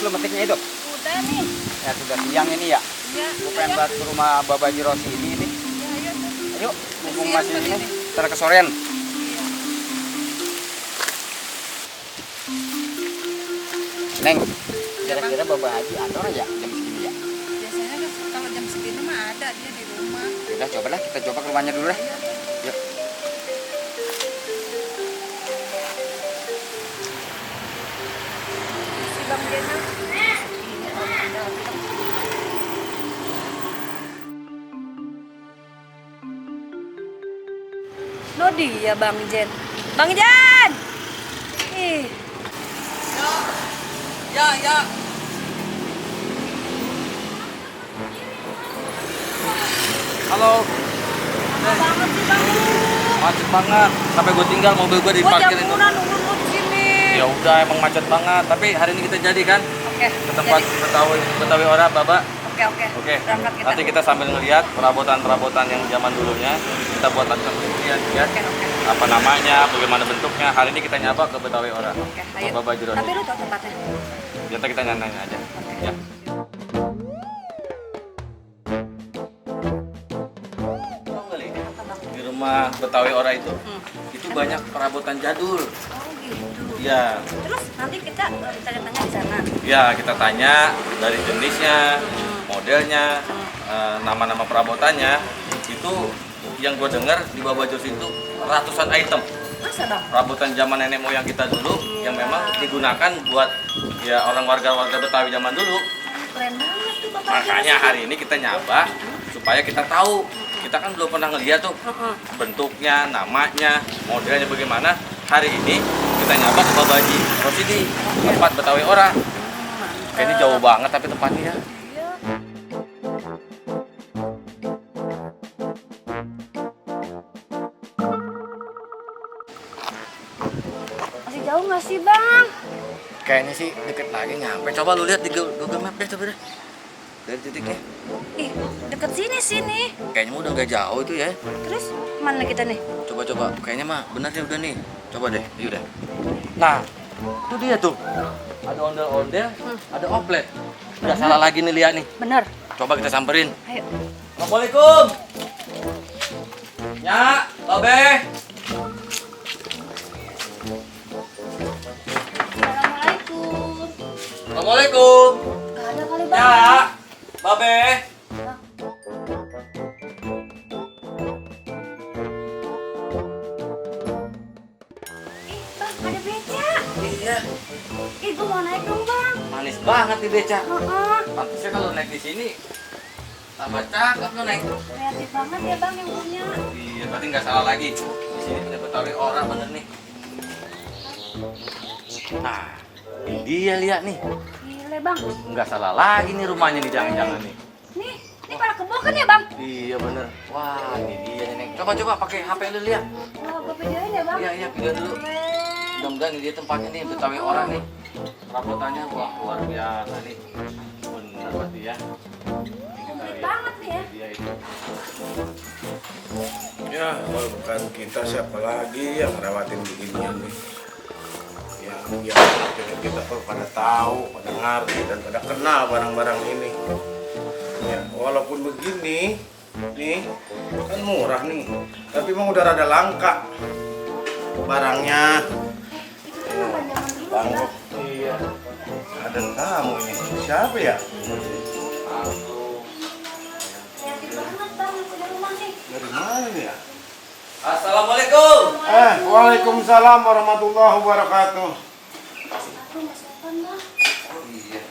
belum metiknya itu? Udah nih. Ya sudah siang ini ya. Iya. Gue pengen banget ke rumah Bapak Haji Rosidi ini. Iya, ayo. Ayo, mumpung Siang masih begini. ini. Ntar kesorean. Iya. Neng, kira-kira Bapak Haji ada orang ya jam segini ya? Biasanya kan kalau jam segini mah ada dia di rumah. Udah coba lah, kita coba ke rumahnya dulu lah. Yuk. Si Bang Jena. Lo dia Bang Jen. Bang Jen. Ih. Ya. Halo, Lama banget sih Bang. macet banget. Sampai gue tinggal mobil gue Gue diparkirin tuh. jamunan nunggu di sini. Ya udah, emang macet banget. Tapi hari ini kita jadi kan Oke. ke tempat jadi. Betawi Ora, Baba. Oke. Oke. Berangkat kita. Nanti kita sambil ngeliat perabotan-perabotan yang zaman dulunya. Kita buat lagi lihat ya. Oke. Apa namanya, bagaimana bentuknya. Hari ini kita nyapa ke Betawi Ora. Oke, ayo. Ke Baba Jiro. Tapi lu tahu tempatnya? Nanti kita nanya aja. Ya. Tahu nggak, Li? Apa Bang? Di rumah Betawi Ora itu banyak perabotan jadul. Oh gitu. Ya, Terus nanti kita tanya-tanya di sana. ya kita tanya dari jenisnya, modelnya, nama-nama perabotannya. Itu yang gue dengar di Baba Jos itu ratusan item Masa Bang? perabotan zaman nenek moyang kita dulu yang memang digunakan buat ya orang warga-warga Betawi zaman dulu. Keren banget tuh Bapak. Makanya hari ini kita nyaba supaya kita tahu. Kita kan belum pernah ngeliat tuh Heeh. bentuknya, namanya, modelnya bagaimana. Hari ini kita nyaba ke Baba Haji Rosidi, tempat Betawi Ora. Kayaknya jauh banget tapi tempatnya ya. Iya. Masih jauh nggak sih Bang? Kayaknya sih deket lagi nyampe. Coba lu lihat di Google Map deh, coba deh. Dari titiknya. Ih, deket sini. Kayaknya udah nggak jauh itu ya. Terus mana kita nih? Coba. Kayaknya mah benar sih udah nih. Coba deh, yuk deh. Nah, itu dia tuh. Ada ondel-ondel, ada oplet. Nggak salah lagi nih lihat nih. Bener. Coba kita samperin. Ayo. Assalamualaikum. Ya, Babe. Assalamualaikum. Assalamualaikum. Gak ada kali Bang. Ya, Babe. Ih, Bang, ada beca. Iya, Ih, gue mau naik dong Bang. manis banget nih beca. Heeh. Pantasnya kalau naik di sini tambah cakep lo naik. Kreatif banget ya Bang yang punya. Iya, berarti nggak salah lagi. Di sini punya Betawi orang bener nih. Nah, ini dia lihat nih. Gile Bang. Nggak salah lagi nih rumahnya nih, jangan-jangan nih. Ini pada kebo kan ya Bang? Iya bener. Wah, ini dia nih. Neng. Coba pakai HP lu lihat. Wah, gue videoin ya Bang. Iya, video dulu. Keren. Mudah-mudahan ini dia tempatnya nih Betawi orang nih. Perabotannya wah luar biasa nih. Bener berarti ya. Komplit banget nih ya. Dia itu. Ya, kalau bukan kita siapa lagi yang ngerawatin beginian nih? Yang pengen kita tuh pada tahu, pada ngerti dan pada kenal barang-barang ini. Ya, walaupun begini, nih kan murah nih, tapi emang udah rada langka barangnya. Itu tuh zaman zaman dulu ya Bangkok, Bang. iya. Ada tamu ini, siapa ya? Kreatif banget Bang yang punya rumah nih. Dari mana nih ya? Assalamualaikum. Waalaikumsalam warahmatullahi wabarakatuh. Aku masuk depan Bang. Oh iya.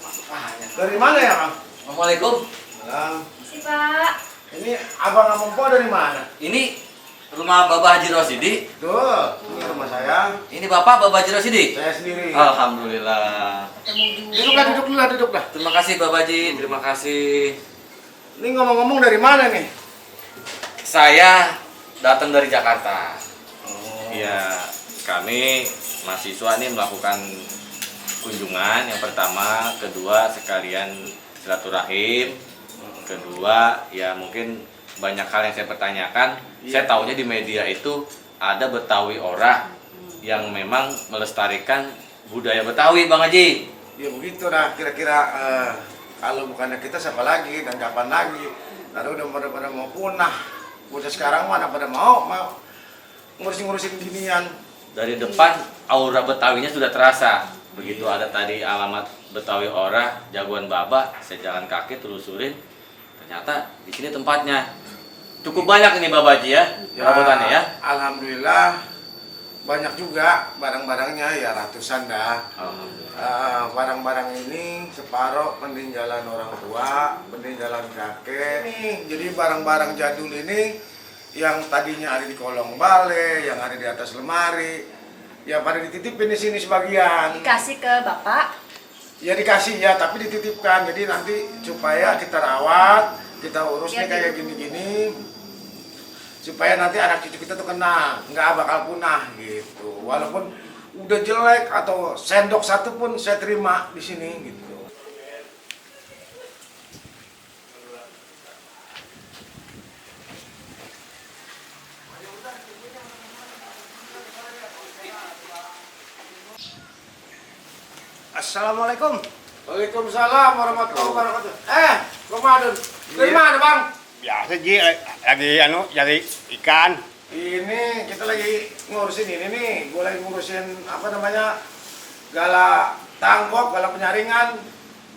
Masuk aja. Dari mana ya, Bang? Assalamualaikum. Bang, Si Pak. ini abang sama Mpok dari mana? Ini rumah Bapak Haji Rosidi. Tuh, ini rumah saya. Ini Bapak Haji Rosidi. Saya sendiri. Alhamdulillah. Duduk lah. Terima kasih Bapak Haji, terima kasih. Ini ngomong-ngomong dari mana nih? Saya datang dari Jakarta. Iya, kami mahasiswa nih melakukan kunjungan yang pertama, kedua sekalian silaturahim, kedua ya mungkin banyak hal yang saya pertanyakan. Saya tahunya di media itu ada Betawi Ora yang memang melestarikan budaya Betawi, Bang Haji. Ya begitu dah kira-kira, kalau bukannya kita siapa lagi dan kapan lagi. Karena udah pada mau punah. Udah sekarang mana pada mau ngurusin ginian. Dari depan aura Betawinya sudah terasa. Begitu ada tadi alamat Betawi Ora, Jagoan Baba, saya jalan kaki telusurin. Ternyata di sini tempatnya. Cukup banyak ini Babaji ya, perabotannya ya. Alhamdulillah banyak juga barang-barangnya, ya ratusan dah. Barang-barang ini separuh peninggalan orang tua, peninggalan kakek nih. Jadi barang-barang jadul ini yang tadinya ada di kolong bale, yang ada di atas lemari, ya pada dititipin di sini sebagian. Dikasih ke Bapak? Ya dikasih ya, tapi dititipkan. Jadi nanti supaya kita rawat, kita urus nih kayak gini-gini, supaya nanti anak cucu kita tuh kena, nggak bakal punah gitu. Walaupun udah jelek atau sendok satu pun saya terima di sini gitu. Assalamualaikum. Waalaikumsalam warahmatullahi wabarakatuh. Ramadan. Dari mana, Bang? Biasa Ji, lagi cari ikan. Ini kita lagi ngurusin ini nih. Gue lagi ngurusin apa namanya? Gala tanggok, gala penyaringan.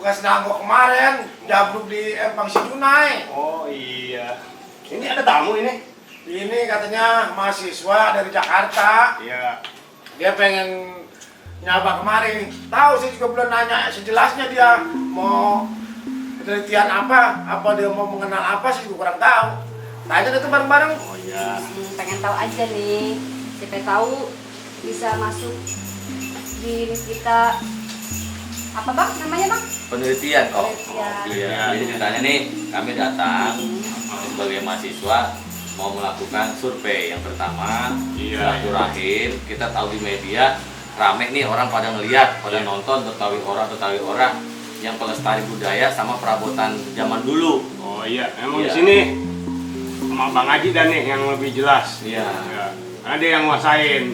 Bekas tanggok kemarin jabluk di Empang Sidunai. Oh iya. Ini ada tamu ini? Ini katanya mahasiswa dari Jakarta. Iya. Dia pengen nyaba kemari. Tahu saya juga belum nanya sejelasnya dia mau penelitian apa dia mau mengenal apa sih juga kurang tahu. Tanya itu bareng-bareng. Oh iya. Pengen tahu aja nih. Siapa tahu bisa masuk di list kita. Apa Bang namanya Bang? Penelitian kok. Penelitian. Iya. Jadi ceritanya nih kami datang sebagai mahasiswa mau melakukan survei. Yang pertama silaturahim. Kita tahu di media rame nih orang pada ngeliat, pada nonton Betawi Ora yang pelestari budaya sama perabotan zaman dulu. Oh iya, emang Iya. di sini sama Bang Haji dan nih yang lebih jelas. Iya. Ya. Karena dia yang nguasain.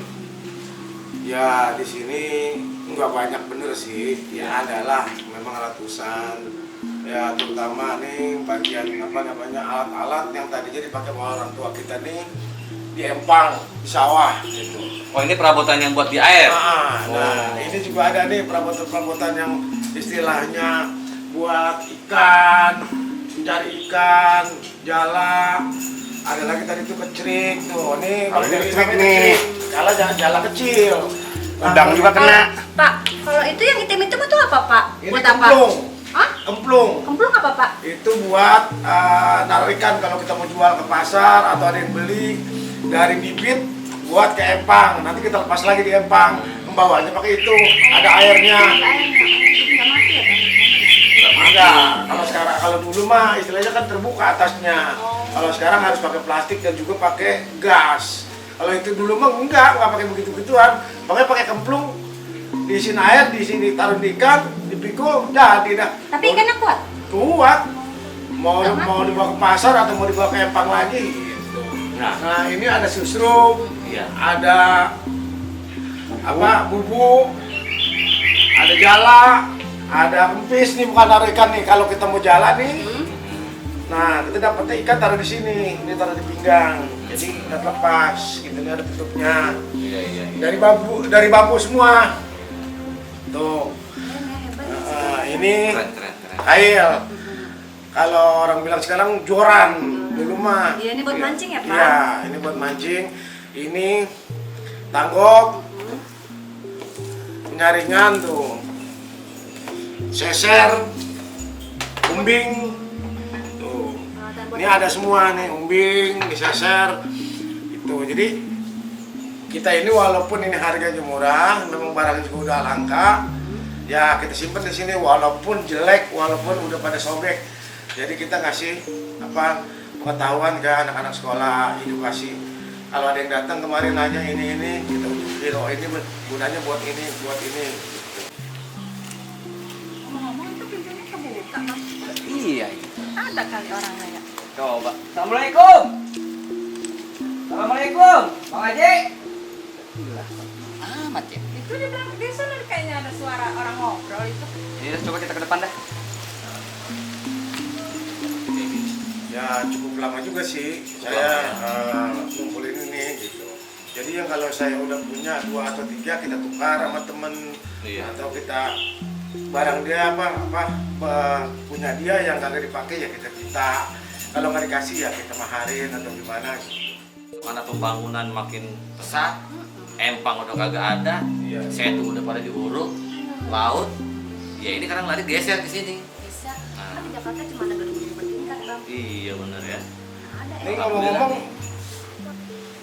Ya di sini nggak banyak bener sih. Ya adalah memang ratusan. Ya terutama nih bagian apa namanya alat-alat yang tadinya dipakai sama orang tua kita nih di empang, di sawah gitu. Oh ini perabotan yang buat di air? Nah ini juga ada nih perabotan-perabotan yang istilahnya buat ikan, mencari ikan, jala. Ada lagi tadi tuh kecrik tuh. Nih Kalau ini pakai kecrik pakai nih. Kalau jala kecil. Udang juga kena. Pak, kalau itu yang hitam-hitam itu apa Pak? Ini Buat apa? kemplung. Hah? Kemplung. Kemplung apa Pak? Itu buat naruh ikan kalau kita mau jual ke pasar atau ada yang beli dari bibit buat ke empang. Nanti kita lepas lagi di empang, membawanya pakai itu. Ada airnya. Nggak mati ya Pak? Enggak. Kalau sekarang kalau dulu mah istilahnya kan terbuka atasnya. Kalau sekarang harus pakai plastik dan juga pakai gas. Kalau itu dulu mah enggak pakai begitu-gituan. Makanya pakai kemplung, diisiin air, di sini taruh di ikan, dipikul, jadi dah. Tapi ikannya kuat? Kuat. Mau dibawa ke pasar atau mau dibawa ke empang lagi gitu. Nah, ini ada susrup, Iya. ada apa bubuk, ada jala, ada kempis nih bukan naruh ikan nih. Kalau kita mau jala nih, nah kita dapetnya ikan taruh di sini, ini taruh di pinggang, jadi nggak lepas. Gitu nih ada tutupnya. Iya. Dari bambu semua. Tuh. Ini Keren. kail. Kalau orang bilang sekarang joran, dulu mah. Iya, ini buat mancing ya, Pak? Iya, ini buat mancing. Ini tanggok, penyaringan tuh, seser, umbing, tuh. Ini ada semua nih, umbing, diseser, itu. Jadi kita ini walaupun ini harganya murah, memang barangnya juga udah langka, ya kita simpen di sini walaupun jelek, walaupun udah pada sobek. Jadi kita ngasih apa pengetahuan ke anak-anak sekolah, edukasi. Kalau ada yang datang kemarin nanya ini kita tunjukin, oh ini gunanya buat ini. Gitu. Ngomong-ngomong itu pintunya kebuka Bang. Iya. Ada kali orangnya ya. Coba. Assalamualaikum. Assalamualaikum, Bang Haji. Amat ya. Itu di belakang di sana kayaknya ngobrol itu. Ini coba kita ke depan dah. Ya cukup lama juga sih saya ngumpulin ini gitu. Jadi yang kalau saya udah punya 2 atau 3 kita tukar sama temen. Iya. Atau kita barang dia punya dia yang kagak dipakai ya kita. Kalau nggak dikasih ya kita maharin atau gimana gitu. Mana pembangunan makin pesat, empang udah kagak ada, Iya. setu udah pada diuruk, laut, ya ini kadang lari geser ke sini. Bisa. Kan di Jakarta cuma ada gedung-gedung bertingkat, Bang. Iya bener ya. Nah, ada Ini ya. ngomong-ngomong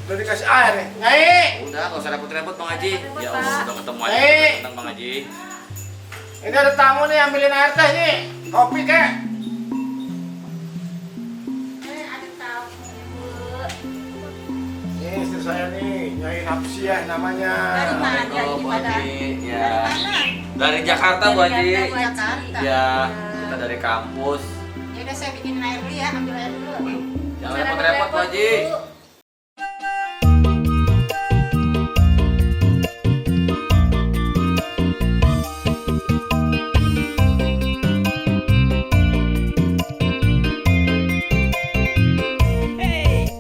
udah dikasih air nih. Nyai. Udah, nggak usah repot-repot Bang Haji. Repot, Ya Pak. Allah, udah ketemu aja. Hei. Tenang Bang Haji. Ini ada tamu nih, ambilin air teh nih. Kopi kek. Ada tahu Bu. Ini istri saya nih, Nyai Hapsiah namanya. Dari mana? Assalamualaikum, Bu Gimana? Haji. Ya. Dari Jakarta Bu Haji. Jakarta. Ya, kita dari kampus. Ya udah saya bikin air dulu ya, ambil air dulu. Jangan repot-repot Bu Haji.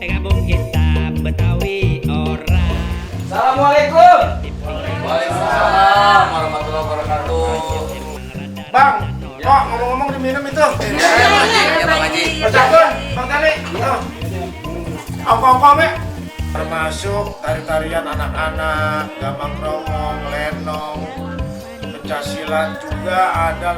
Gabung kita Betawi orang. Assalamualaikum. Waalaikumsalam warahmatullahi wabarakatuh. Bang, kok ngomong-ngomong diminum itu? Ya Bang Haji. Bercakun, Bang Tali. Ongkong-ongkong ya. Termasuk tari-tarian anak-anak, gambang kromong, lenong, pencaksilat juga ada